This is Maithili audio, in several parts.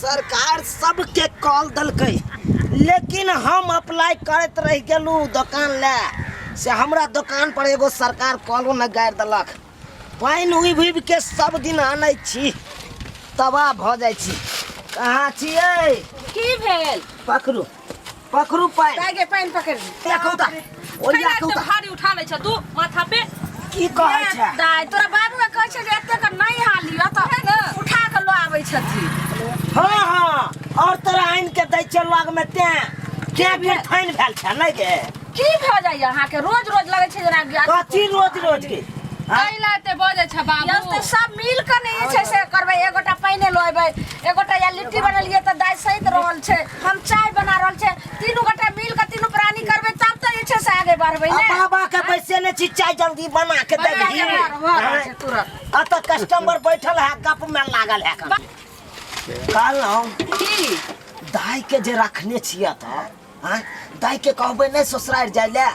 सरकार सबके कॉल देलकै, लेकिन हम अप्लाई करैत रहि गेलहुँ दोकान लए, से हमरा दोकान पर एगो सरकार कॉलो नहि गाड़ि देलक। पानि उबि उबि के सब दिन आनै छी, तबाह भऽ जाइ छी। कहाँ छियै? की भेल? पकड़ू पकड़ू पानि। दाइ गे, पानि पकड़। देखू तऽ ओरिया कैला कहू एते तऽ भारी उठा लै छ तू माथा पे? की कहै छै दाइ, तोरा बाबू के कहै छै जे एतेक नहि हालियो तऽ ने। उठा के लऽ आबै छथिन। हाँ हाँ, और तोरा आनि के दै छै लग में, तें तें गिरथानि भेल छै नहि गे? की भऽ जाइए अहाँके? रोज रोज लगै छै जेना कथी रोज रोज के? कैला एते बजै छ बाबू? यौ, तऽ सब मिल कऽ नहि जे छै से करबै। एगोटा पानि लऽ एबै, एगोटा या लिट्टी बनेलियै तऽ दाइ सैत रहल छै, हम चाय बना रहल छै। तीनू गोटा मिल कऽ तीनू प्राणी करबै तब तऽ जे छै से आगे बढ़बै आ ने। बाबा के बैसे ने छी, चाय जल्दी बना के बना देबही। के भऽ रहल छै तुरंत। आ तऽ कस्टमर बैठल है, गप में लागल है। कहलहुँ की? दाइ के जे रखने छियै तऽ आँय, दाइ के कहबै नहि ससुरारि जाइ लए?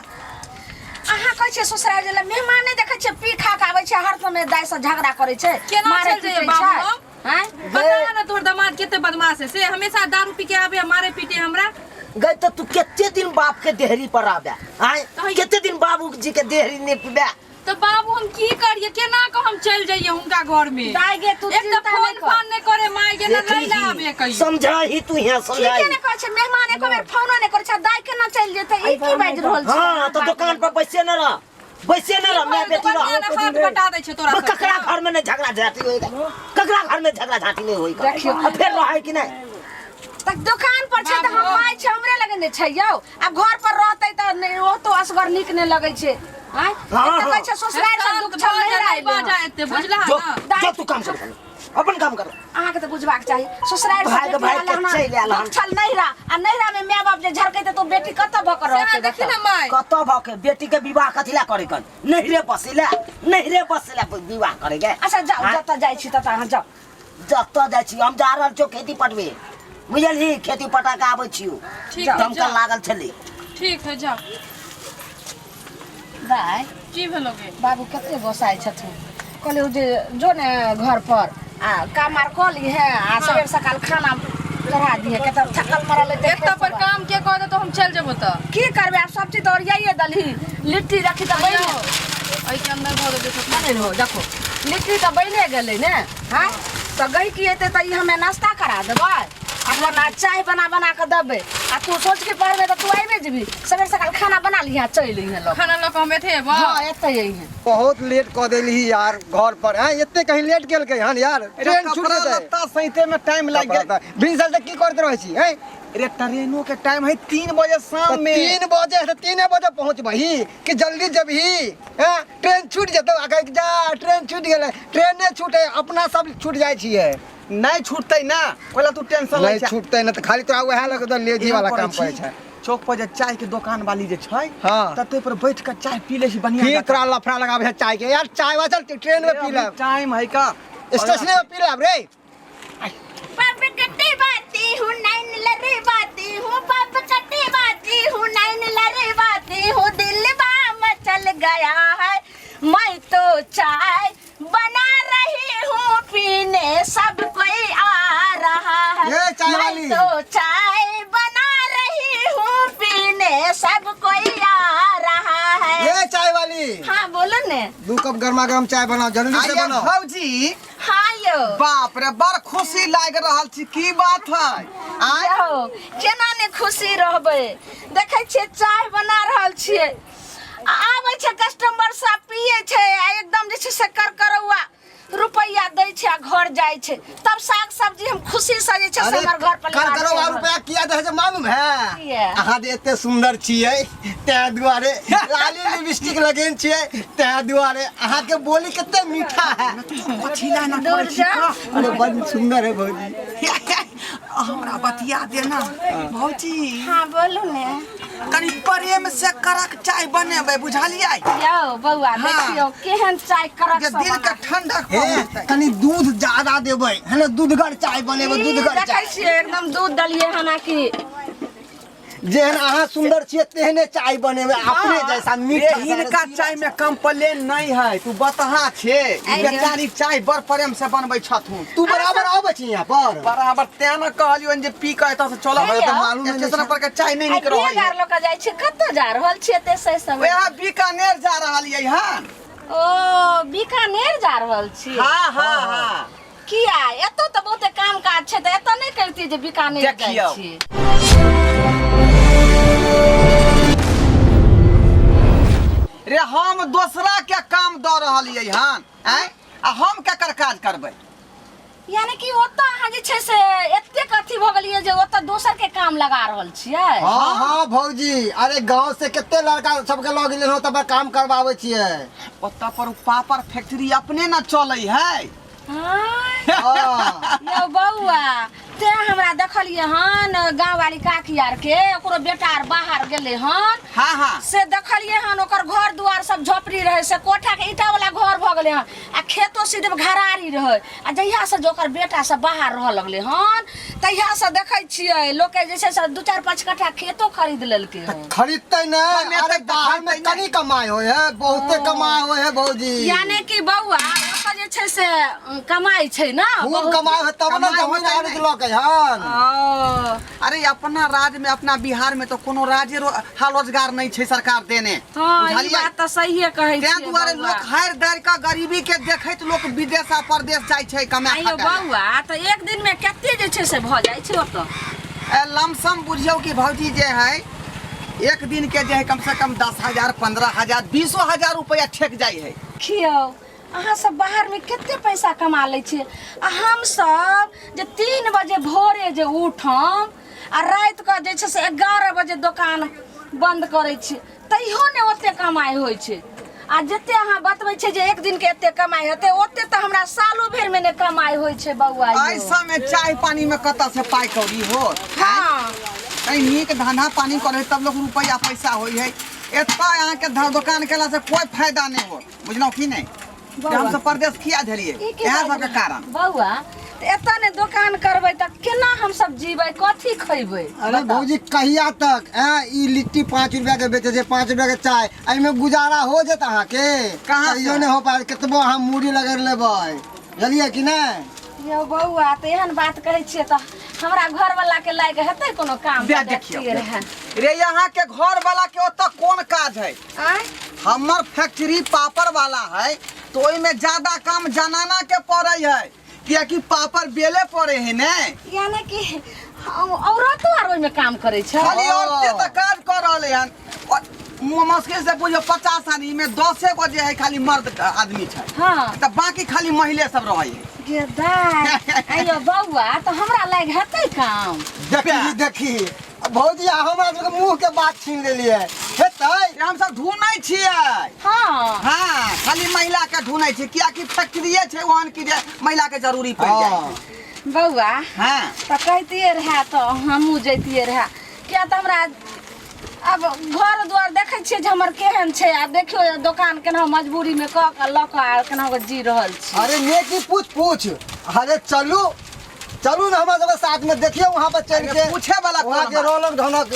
अहाँ कहै छियै ससुरारि जाइ लए, मेहमान नहि देखै छियै पी खा कऽ आबै छै, हर समय दाइ से झगड़ा करै छै, केना मारै चलि जइयै पीटै बाबू छै। हम? आँय? बता ना, तोहर दामाद कते बदमाश है से हमेशा दारू पी के आबे, मारे पीटे हमरा। गई तऽ तू कते दिन बाप के देहरी पर आबे? आँय, कते दिन बाबूजी के देहरी ने पीबे? तो बाबू हम की करिए, केना को हम चल जाइए हुनका घर में? दाइ गे, तू एक तो चिंता फोन नहि कर। फान नहीं करे माय गे, ना देखी नहीं ही, आबे कहियो। समझाही तू यहाँ, समझाही। ठीके ने कहै छै, मेहमान एको बेर फोनो नहि करै छै, दाइ केना चलि जेतै? ई की बाजि रहल छै? हाँ तो दुकान पर बैसे न रह, बैसे न रह, मैं बेटी रह। दुकान हाथ बटा दै छै तोरा बस सबके। ककरा घर में नहीं झगड़ा झांटी होएगा, ककरा घर में झगड़ा झांटी नहीं होएगा। देखियौ। आ फिर रहे कि नहीं? तऽ दुकान पर छै तऽ हम बाबू। माय छै, हमरे लगे ने छै यौ। आब घर पर रहतै तऽ नहि, ओ तो असगर नीक नहि लगै छै। आँय? हाँ, एते हाँ। कहै छै ससुरारि से दुख छल नहि नहीं आइले। बाजा एते, बुझला जो ना? जो तू काम कर, अपन काम कर। अहाँके तऽ बुझबाक चाही, ससुरारि से भाय के बेटी भाय वाला के हमरा चलि आयल हन। दुख छल नैहरा, आ नैहरा में माय बाप जे झरकेतै तऽ ओ बेटी कतऽ भऽ कऽ सएह रहतै? देखी बताउ। ना माय। कतऽ भऽ के बेटी के विवाह कथी ला करे कन? नैहरे बसिले, नैहरे बसिले विवाह करे गे। अच्छा जाउ, आँय? जतऽ जाइ छी ततऽ अहाँ जाउ। जतऽ जाइ छी, हम जा रहल छियौ खेती पटबे, बुझलही? खेती पटा के आबै छियौ। ठीक है, दमकल जाउ। लागल छलै। ठीक है, जाओ। दाइ। की भेलो गे? बाबू कते गोसाइ छथिन। कहलियै जे जो ने घर पर आ काम आर कऽ लीहे आ सवेर सकाल खाना चढ़ा दिहे, कतऽ थकल मरल हेतै। एक पर काम के कह दे तो हम चल जेबो। तऽ की करबै आब? सब चीज तऽ ओरियाइए देलही। लिट्टी रखी तऽ बनि एहि के अंदर भऽ देबै सब। बने हो, देखो लिट्टी तऽ बने गेलै ने। हाँ तऽ गहिकी एतै तऽ ई हमे नाश्ता करा देबै, अपन आ चाय बना बना कऽ देबै। आ तू सोच के पढ़बै तऽ तू आबि जेबही, सवेर सकाल खाना बना लिहे आ चलि अइहे लऽ कऽ। खाना लऽ कऽ हम एते एबो? हाँ, एतै अइहे। बहुत लेट कऽ देलही यार घर पर। हैं, एते कहीं लेट केलकै हन यार? ट्रेन छूट कपड़ा जेतै। लत्ता सैते में टाइम लागि गेल। भिनसर से की करैत रहै छी हैं? अरे ट्रेनो के टाइम है 3 बजे शाम में। 3 बजे से 3 बजे पहुंचबही कि जल्दी जबही? हैं, ट्रेन छूट जेतौ। आ कहि जा ट्रेन छूट गेलै। ट्रेन नहि छूटे, अपना सब छूट जाइ छियै। नहीं छूटतै ना, कोला तू टेंशन लै नहीं छै। छूटतै ना तऽ खाली तोरा वएह लग तऽ लेजी एहन वाला करै काम छी, करै छै। चौक पर जे चाय के दुकान वाली जे छै, हाँ। तते पर बैठ के चाय पी लै छी बढ़िया फिर जकाँ। तोरा लफड़ा लगाबै है चाय के यार। चाय वा चल ट्रेन में पी लेब। टाइम है का? स्टेशने में पी लेब रे। पप कटे बाती हूँ नैन लरे बाती हूँ, पप कटे बाती हूँ नैन लरे बाती हूँ, दिल मचल गया है, मैं तो चाय बना रही हूँ, पीने सब कोई आ रहा है। ये चाय मैं वाली। तो चाय बना रही हूँ, पीने सब कोई आ रहा है। ये चाय वाली। हाँ बोलो ने। 2 कप गर्मा गर्म चाय बनाओ, जल्दी से आइए बनाओ। भौजी। हाँ यौ। बाप रे, बड़ खुशी लागि रहल छी, की बात है? आय यौ, केना ने खुशी रहबै? देखै छियै चाय बना रहल छियै आ आबै छै कस्टमर सब, पियै छै आ एकदम जे छै से करकरौआ रुपैआ दै छै आ घर जाइ छै। तब साग सब्जी हम खुशी से जे छै से अरे हमर घर पर कर करो छै। रुपया किया दै छै मालूम है? किया? अहाँ जे एते सुंदर छियै तै दुआरे, लाली लिपस्टिक लगेन छियै तै दुआरे, अहाँ के बोली कते मीठा है। कथी ला ना दूर करै छी जा। का? अरे बड़ सुंदर है भौजी। हमरा बतिया देना भौजी। हाँ बोलू ने। कनी प्रेम से कड़क चाय बनेबै, बुझलियै? यौ बौआ। हाँ। देखियौ केहन चाय कड़क जे से दिल के बना। ठंडक हे पहुँचतै। कनी दूध ज्यादा देबै है ना, दूधगर चाय बनेबै। ई दूधगर देखै चाय छियै एकदम दूध दलियै हन कि जेहन अहाँ सुंदर छियै तेहने चाय बनेबै अपने जैसा मीठा रे हिनका चाय में कंप्लेन नहीं है तू बतहा छे ई बेचारी चाय बड़ प्रेम से बनबै छथुन। तू बराबर आबै छी यहाँ पर? बराबर, तें न कहलियौ जे पी के एतऽ से चलब। हमरा तऽ मालूम नहि स्टेशन छै। पर के चाय नहि आइ नीक रहै बेग आर लऽ कऽ जाइ छी, कतऽ जा रहल छी एते से समय? वएह बीकानेर जा रहलियै हन। ओ बीकानेर जा रहल छी? हाँ हाँ हाँ। किया, एतऽ तऽ बहुते काम काज छै, तऽ एतऽ नहि करितियै जे बीकानेर जाइ देखियौ। छी? रे हम दोसरा के काम दऽ रहलियै हन आँय, आ हम केकर काज करबै? यानी कि ओतऽ अहाँ जे छै से एतेक अथी भऽ गेलियै जे ओतऽ दोसर के काम लगा रहल छियै? हाँ हाँ भौजी, अरे गांव से कते लड़का सबके लऽ गेलियै हन, तब काम करवाबै छियै। ओतऽ पर ओ पापड़ फैक्ट्री अपने न चलै है। आँय, हाँ। यौ बौआ, तें हमरा देखलियै हन गाँव वाली काकी आर के ओकरो बेटा आर बाहर गेलै हन। हाँ हाँ। से देखलियै हन ओकर घर दुआर सब झोपड़ी रहै, से कोठा के ईटा वाला घर भऽ गेलै हन, आ खेतो सिर्फ घरारी रहै। आ जहिया से जे ओकर बेटा सब बाहर रहऽ लगलै हन तहिया से देखै छियै लोके जे छै से 2-4-5 कट्ठा खेतो खरीद लेलकै हन। खरीदते ने। कमेतै अरे तऽ बाहर में खरीदतै ने। कनी कमाई होय है, बहुते कमाई होय है भौजी। यानी कि बौआ ओतऽ जे छै से कमाइ छै ने खूब बहुत। कमाई होय तब ने कमाइ जमीन होतै आर ने। लऽ के हन। ओ अरे अपना राज्य में, अपना बिहार में तो कोनो राज्य हाल रोजगार नहीं छै सरकार देने। हाँ, ई बुझलियै? बात तऽ सहिए कहै तें छियै दुआरे बौआ। लोक हारि दारि कऽ गरीबी के देखैत लोक विदेश आ परदेश जाइ छै कमाए आइयो खाए लए। बौआ, तऽ एक दिन में कते जे छै से भऽ जाइ छै ओतऽ? ए, लमसम बुझियौ कि भौजी जे है एक दिन के जे है कम से कम 10,000 15,000 20,000 रुपया ठेक जाइ है। खियौ, अहाँ सब बाहर में कते पैसा कमा लै छियै, आ हम सब जे 3 बजे भोरे जे उठम आ राति कऽ जे छै से 11 बजे दोकान बंद करै छियै, तैयो ने ओते कमाइ होइ छै। आ जते अहाँ बतबै छियै जे एक दिन के एते कमाइ हेतै, ओते तऽ हमरा सालो भरि में नहि कमाइ होइ छै बौआ यौ। एहि सबमे चाय पानी में कतऽ से पाइ कौड़ी होत? हाँ। कहीं नीक धंधा पानी करे तब लोग रुपया पैसा होइ है। एतऽ अहाँके दोकान केला से कोई फायदा नहीं होत, बुझलहुँ की नहीं? जे हमसब परदेश किया झेलियै ई की इएह बात सबके कारण। बौआ, तऽ एतऽ ने दोकान करबै तऽ केना हमसब जीबै, कथी खैबै? अरे भौजी, कहिया तक ऐं ई लिट्टी 5 रुपया के बेचै छै, 5 रुपया के चाय, एहिमे गुजारा हो जेत अहाँके? कहाँ से? कहियो नहि हो पायत, कतबो अहाँ मूड़ी लगड़ लेबै, बुझलियै कि नहि? यौ बौआ, तऽ एहन बात कहै छियै तऽ हमरा घरवला के लायक हेतै कोनो काम? दे तऽ देखियौ। देखतियै रहए। रे यहाँ के घर वाला के ओतऽ कोन काज है? आँय? हमर फैक्ट्री पापड़ वाला है तो ओहिमे ज्यादा काम जनाना के पड़े है, कियाकि पापड़ बेले पड़े है ने। यानी कि औरतो आर ओहिमे काम करै छै? खाली औरते तऽ काज कर रहले हन। और मुश्किल से बुझियौ 50 आदमी में 10 गो जे है खाली मर्द आदमी छै। हाँ। तऽ बाकी खाली महिले सब रहै है। गे दाइ, आइयो बौआ, तऽ हमरा लाग हेतै काम? देखी देखी भौजी, अहाँ हमरा सबके मुँह के बात छीन लेलियै। हेतै? हमसब ढूंढै छियै। हाँ। हाँ, खाली महिला के ढूंढै छियै, कियाकि फैक्ट्रिये छै ओहन कि जे महिला के जरूरी पड़ि जाइ। हाँ। बौआ, हाँ। तऽ कहितियै रहए तऽ हमहूँ जैतियै रहए, किया तऽ हमरा अब घर द्वार देखै छियै जे हमर केहन छै, आ देखियौ दोकान केना मजबूरीमे कऽ कऽ लऽ कऽ आ केना कऽ जी रहल छी। अरे नेकी पूछ पूछ, अरे चलू चलू ने हमरा सबके साथ में, देखियौ वहाँ पर चल अरे के। पूछे वाला वहाँ कोन के बात? रौनक ढौनक।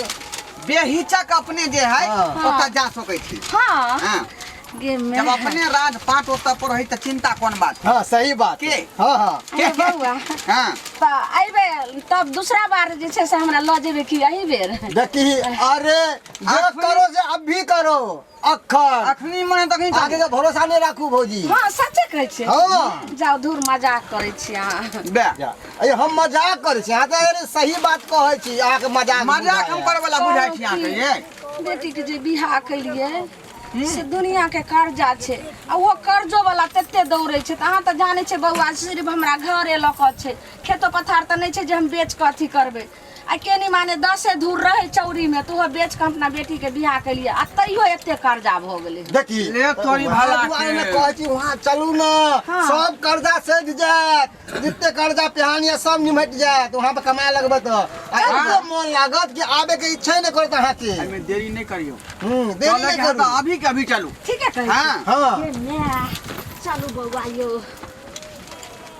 बेहिचक अपने जे है हाँ। ओतऽ जा सकै छी। हाँ। हाँ। गे जब मैं अपने राज पाट ओतऽ पर है तऽ चिंता कोन बात? हाँ सही बात। के? हाँ हाँ। अरे बौआ, हाँ। तऽ अयबै तब दूसरा बार जे छै से हमरा लऽ जेबै कि एही बेर? देखी, अरे जे करो से अब भी करो अखन। अखनी मने तखनी आगे के भरोसा नहीं राखू भौजी। हाँ, सच्चे कहै छियै? हाँ। जाउ, धूर, मजाक करै छी अहाँ। बे। जा। अरे हम मजाक करै छी, अहाँ तऽ अरे सही बात कहै छी, अहाँके मजाक मजाक हम बुझाइए। करे वाला बुझाइ छी अहाँके ये? बेटीके जे बियाह केलियै से दुनिया के कर्जा छै, आ ओहो कर्जो वाला तते दौड़ै छै। तऽ अहाँ तऽ जानै छियै बौआ, सिर्फ हमरा घरे लऽ कऽ छै, खेतो पथार तऽ नहि छै जे हम बेच कऽ अथी करबै। आ केनी माने 10 धूर रहै चौरीमे, तऽ ओहो बेच कऽ अपना बेटीके बियाह केलियै, आ तैयो एते कर्जा भऽ गेलै। देखी ले तोरी वहाँ भला दुआरे के। ने कहै छी वहाँ चलू ने। हाँ। सब कर्जा सधि जायत, जते कर्जा पिहानी है सब निमटि जायत वहाँ पर कमाए लगबै तऽ। आ एते मोन लागत कि आबे के इच्छा नहि करत अहाँके। एहिमे देरी नहि करियौ। देरी चलैके नहि है करू। तऽ अभी के अभी चलू। ठीके कहै छी। हाँ। हाँ। गे माय, चलू बौआ यौ।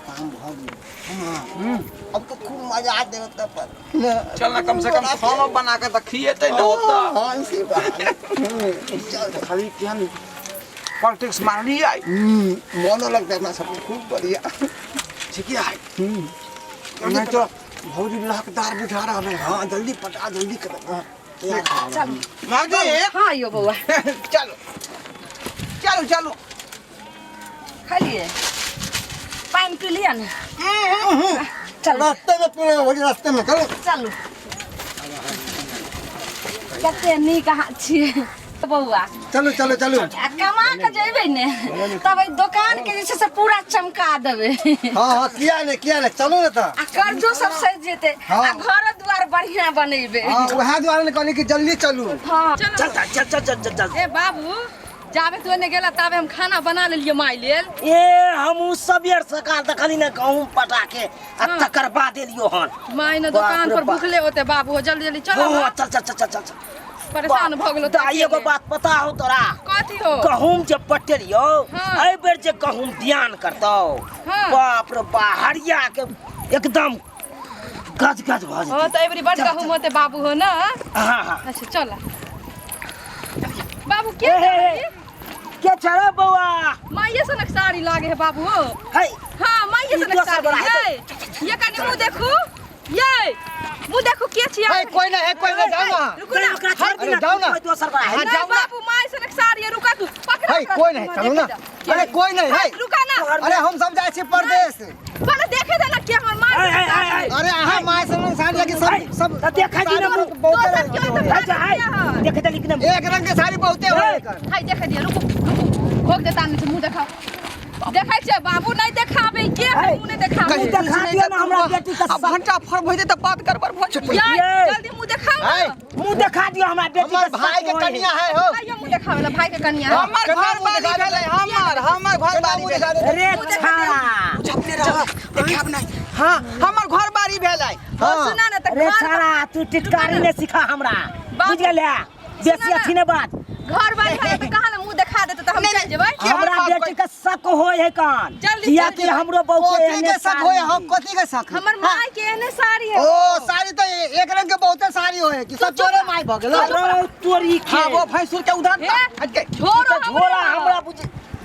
काम भऽ गेल। अब तो खूब मजा आ देवे तब पर। चल ना कम से कम खानो बना के तो खिएते ना होता। हाँ इसी बात। चल। खाली केहन पॉलिटिक्स मारली आई। मोनो लगता है अपना सबको खूब बढ़िया। ठीक है नहीं तो भौजी लहकदार बुझा रहा है। हाँ जल्दी पटा जल्दी कर। हाँ, तैयार। माजी हाँ यो बौआ। चलो चलो चलो खालिए पानि पी लिअ ने। चलू। रास्ते में पीने भौजी, रास्ते में चलो। चलू। कते नीक अहाँ छियै बौआ। चलो चलो चलो। आ कमा के जेबै ने तब एहि दोकान के जे छै से पूरा चमका देबै। हाँ हाँ किया नहीं किया नहीं, चलो ना तो। आ कर्जो सब सधि जेतै। हाँ। आ घरो दुआर बढ़िया बनेबै। हाँ वएह दुआरे ने कहली कि जल्दी चलू। हाँ। चलो। चल चल चल चल चल चल। ए बाबू जाबे तू एने गेला ताबे हम खाना बना लेलियै माय लेल। ए हमहूँ सबेर सकाल देखली ने गहूम पटा के आ तकर बाद एलियो हन। माय ने बाप दोकान रे पर बाप। भुखले होते बाबू, जल्दी जल्दी चलो। हाँ, चल चल चल चल चल चल। परेशान भऽ गेलो। दाई एगो बात पता हो तोरा? कथी हो? गहूम जे पटेलियो हाँ। एहि बेर जे गहूम ध्यान करतौ। हाँ। बाप रे बा हरिया के एकदम गज गज भऽ हो जेतै। तऽ एबरी बड गहूम होते बाबू हो ना। हाँ हाँ। अच्छा चल बाबू। के ए, हे, हे। के छ रे बौआ? माइये सनक साड़ी लागे है बाबू हो। है। हाँ माइये ई सनक दोसर साड़ी गोरा है। ये कनी मुंह देखू, ये मुंह देखू के छियै? है कोई ना है कोई ना, जाओ ना। रुकू ना। ओकरा छोड़ अरे दे ना, जाओ ना। कोई दोसर गोरा है। हाँ, नहीं जाओ ना। बाबू माय सनक साड़ी है, रुका तू पकड़। है कोई नहीं, चलो ना। अरे कोई नहीं है। रुका ना। अरे हम सब जाइ छी परदेश। पहले देखे दे ना के हमर माय है, सनक है, साड़ी है, है। अरे अहाँ माय सन साड़ी लगी सब सब तऽ देखै दी ना साड़ी मुँह। बहुते दोसर रंग क्यों के तो होय। है, जा, है। देखे दे लिखने एक रंग के साड़ी बहुते होय एकर। हाय देखे दिया, रुकू रुकू भोग देता नहीं मुंह देखाओ। देखै छै बाबू नहीं देखाबे के है मुंह नहीं देखाबे। मुँह देखा दियौ ना हमरा बेटी के। अब घंटा फर भऽ जेतै बात गड़बड़ भऽ जेतै। ये ये। जल्दी मुंह देखाओ ना। है मुँह देखा दियौ हमरा बेटी हमर के। भाई के कन्या है हो। भाई मुंह देखावे ला, भाई के कन्या है। हमर केना घर मुँह बारी देखा भेलै, हमर हमर घर केना बारी मुँह भेलै। देखा देतै? रे छाड़ा झपने रह देखाब नहीं। हाँ हमर घर बारी भेलै। हो हाँ। सुना ना त रे घर छाड़ा तू टिटकारी ने सिखा हमरा, बाबू, बुझ गेलै? बेसी सुना ना। अथी ने बात। घर बारी भेलै त कहाँ ले मुंह देखा देते त हम चल जेबै। के हमरा बात बेटी के शक होय है कान जल्दी किया चल कि जेबै। हमरो बहू के कथी एहने के शक होय? हम कथी के शक? हमर माय के एहने साड़ी है। ओ साड़ी तो एक रंग के बहुते साड़ी होय कि सब तोरे माय भ गेलो? रो तोरी के। हाँ वो भैंसुर के उधर हे, हट के झोरो ई तऽ झोरा हमरा बुझ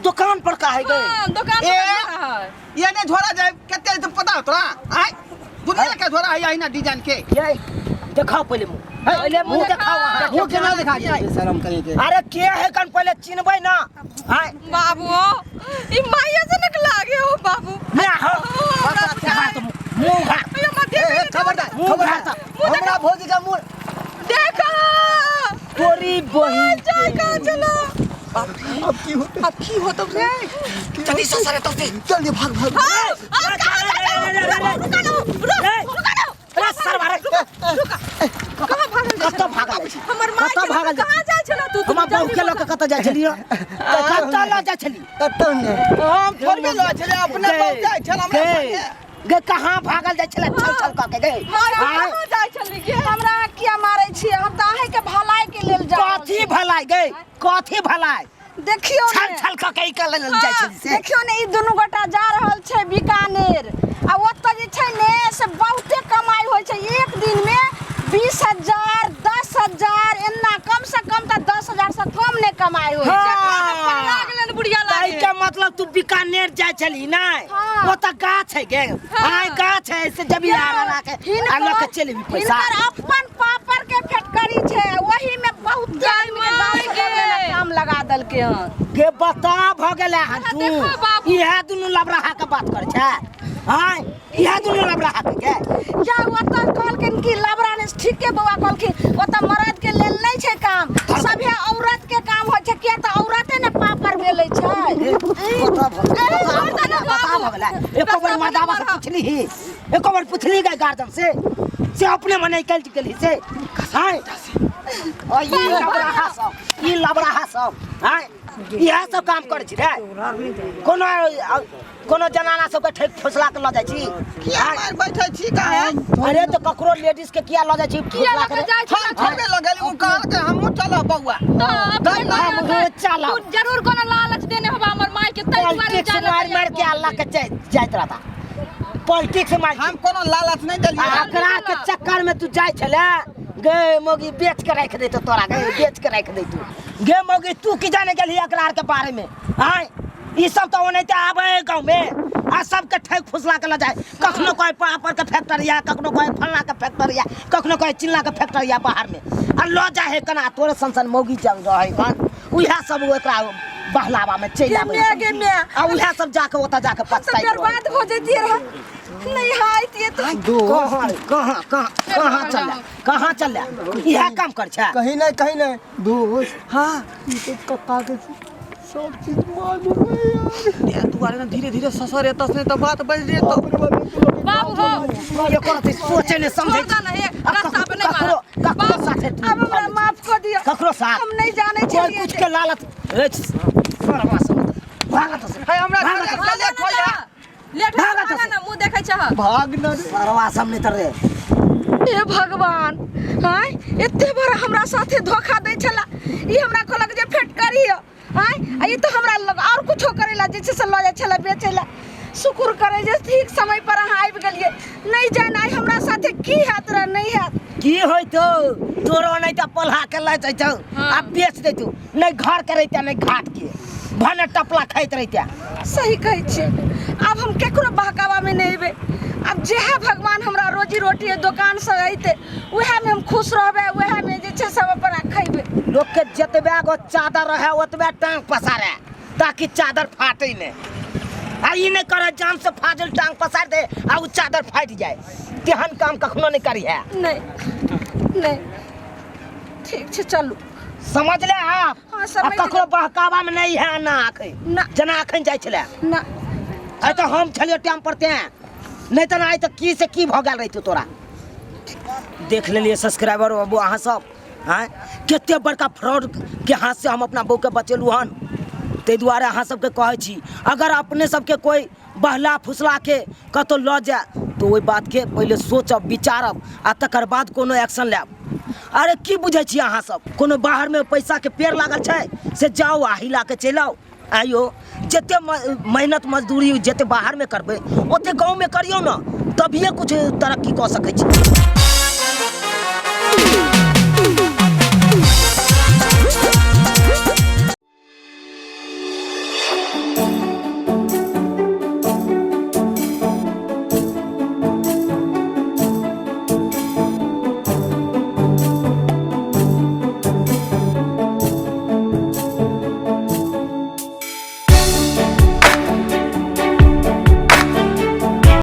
दुकान पर काहे गए? हाँ, दुकान पर ए। रहा है। ये ने झोरा जाए कते तो पता हो तोरा? आय दुनिया के झोरा है यही ना डिजाइन के। ये देखाओ पहिले मुँह, पहिले मुँह देखाओ अहाँ। मुँह केना देखा दियै? शरम करे के। अरे के है कन पहिले चिन्हबै ना। आय बाबू ई माइया से निक लागे हो बाबू। ना हो हमरा देखा तो मुँह घा। अयो मत ए, ए, देख। खबरदार मुँह खबरदार घाटा। हमरा भौजी के मुँह देखो तोरी बहिन जाय कहाँ चलो। अब की होतै? अब की होतौ रे? जल्दी ससरे तो से जल्दी भाग भाग। हाँ, अब कहाँ जा? रुका लो, रुका लो। अरे सरवा रे। कहाँ भागल जाइ कतऽ छलो? भागल जाइ छी? हमर माय कतऽ के भागल लऽ कऽ जाइ कहाँ जाइ छलो तू? हमरा बहू के लऽ कऽ कतऽ जाइ छलियै? कतऽ लऽ जाइ छली? कतौ नहि। हम थोड़बे लऽ छलै अपने गए, बाप जाइ छल हमरा गए, संगे। गे कहाँ भागल जाइ छलै छल छल कऽ के गए? माय आँय, कहाँ जाइ छली गे? हमरा अहाँ किया मारै छियै? हम तऽ अहीँके भलाइके लेल जा रहल कथी छी। भलाई गए? कथी भलाई? देखियौ छल ने छल कऽ के ई कऽ लेल जाइ छली से। देखियौ ने ई दुनू गोटा जा रहल छै बीकानेर आ ओतऽ जे छै ने से बहुते कमाइ होइ छै। एक दिनमे 20,000 10,000 एना कम से कम तऽ 10,000 से कम नहि कमाइ होइ छै। हाँ। लागल ने बुढ़िया लागे। ताहि के मतलब तू बीकानेर जाइ छली नै? हाँ। ओतऽ गाछ है गे। आय गाछ है से जबी आरा राखे आ लऽ के चलि अबही पैसा। हिनकर अपन पापड़ के फैक्ट्री छै, ओही में बहुत आदमी के गाँव से गे। लऽ काम लगा देलकै हन। गे बता भऽ गेलै हन तू। देखो बाबू। इएह दुनू लबराहा के बात करै छै? आँय इएह दुनू लबराहा के गे? या ओतऽ कहलखिन कि लबरा ने ठीके बौआ कहलखिन ओतऽ मर्द के लेल नहि छै काम, सभे औरत के काम होइ छै, किया तऽ औरते ने पापड़ बेलै छै। बता भऽ गेलै, बता भऽ गेलै। एको बेर मर्दाबा से पुछली ही? एको बेर पुछली गे गार्जन से? से अपने मने निकलि गेली से? आँय आ ई लबराहा सब, ई लबराहा सब आँय इएह सब काम करै छी रे? कोनो कोनो जनाना सबके ठेक फुसला के लऽ जाइ छी? किया मार बैठै छी काहे? अरे तऽ ककरो लेडीज के किया लऽ जाइ छी किया फुसला लऽ के के रे? जाइ छलो? हम थोड़बे लऽ गेली, ओ कहलकै हमहूँ चलब बौआ। तऽ अपने हमहूँ कहलकै, चलब। तू जरूर कोनो लालच देने होबा हमर माय के, ताहि दुआरे पॉलिटिक्स जाइ लए मारि तैयार मारि के भऽ अल्लाह के जाइत रहता। पॉलिटिक्स मार हम कोनो लालच नहीं आ देलियै। एकरा के चक्कर में तू जाय छले गे मोगी, बेच के राख देतो तोरा गे, बेच के राख देतो गे मोगी। तू की जाने गेलही एकरा आर के बारे में? आय, ई सब तो ओनाहिते आबे गाँव में आ सबके ठेक फुसला के ल जाए। कखनो कहे पापड़ के फैक्ट्री है, कखनो कहे फलना के फैक्ट्री है, कखनो कहे चिल्ला के फैक्ट्री है बाहर में, आ ल जाए है कना तोरे सन सन मौगी जल रहे कन, उएह सब एकरा बहलावा में चलि आबै। गे गे मैं। आ उएह सब जाके ओतऽ जाके हम तो पछताइत रहै। बर्बाद हो जैतियै रह, नहीं आइतियै तो। कहाँ कहाँ कहाँ कहाँ चल, कहाँ चल, इएह काम कर छै। कहीं नहीं, कहीं नहीं दोस्त। हाँ। ई तो कक्का के सब चीज मालूम है यार। ए दुआरे ना धीरे धीरे ससर एतस नहीं तो बात बढ़ जेतो। बाबू हो। एकर अथी सोचे ने समझे। छोड़ दे ना, हे, आ रास्ता पे नहीं ककरो मारब। ककरो साथे तू अब हमरा माफ कर दिअ। ककरो साथ हम नहीं जाने कोई छलियै। कुछ के लालच ए, सरवा सब भागत से। है हमरा भागत चले चले छोड़। लेट भागा भागा ना, मुंह देखै छह। भाग ना रे। सरवा सब नहीं तर रे। हे भगवान, आय एते बड़ा हमरा साथे धोखा दै छला। ई हमरा कहलक जे फेट करियो, आय, आ ई तऽ हमरा लग और कुछो करेला जे छै से लऽ जाइ छला बेचैला। शुक्र करे जे ठीक समय पर अहाँ आबि गेलियै, नहि जानि आइ हमरा साथे की हैत रह नहि हैत। की होइतो तोरो? नहीं तऽ पल्हा के लऽ जैतौ आ बेच दैतौ, नहीं घर के रहिते नहीं घाट के, भने टपला खाइत रहिते। सही कहै छियै। आब हम केकरो बहकावामे नहि एबै। आब जएह भगवान हमरा रोजी रोटी एहि दोकानसँ अयतै, उएहमे हम खुश रहबै, उएहमे जे छै सब अपना खयबै। लोक के जतबे गो चादर रहे ओतबे टांग पसारे ताकि चादर फाटे नहि, आ ई नहि करे जान से फाजिल टांग पसार दे आ उ चादर फाटि जाए, तेहन काम कखनो नहि करी है। नहि नहि, ठीक छै, चलू। समझ ले आप। हाँ, आ समझ। ककरो बहकावा में नहीं है ना अखन। ना। जेना अखन जाइ छलै। ना। आइ तऽ हम छलियै टाइम पर तें नहि तऽ आइ तऽ की से की भऽ गेल रहितौ तोरा। देख लेलियै सब्सक्राइबर बाबू अहाँ सब, आँय, कते बड़का फ्रॉड के हाथ से हम अपना बहूके बचेलहुँ हन। ताहि दुआरे अहाँ सबके कहै छी, अगर अपने सबके कोइ बहला फुसला के कतहु लऽ जाय तऽ ओहि बातके पहिले सोचब विचारब आ तकर बाद कोनो एक्शन लेब। अरे की बुझै छी अहाँ सब, कोनो बाहरमे पैसाके पेड़ लागल छै से जाउ आ हिला के चलि आउ? आइयो जते मेहनत मजदूरी जते बाहरमे करबै ओते गाँवमे करियौ ने, तभिए कुछ तरक्की कऽ सकै छी।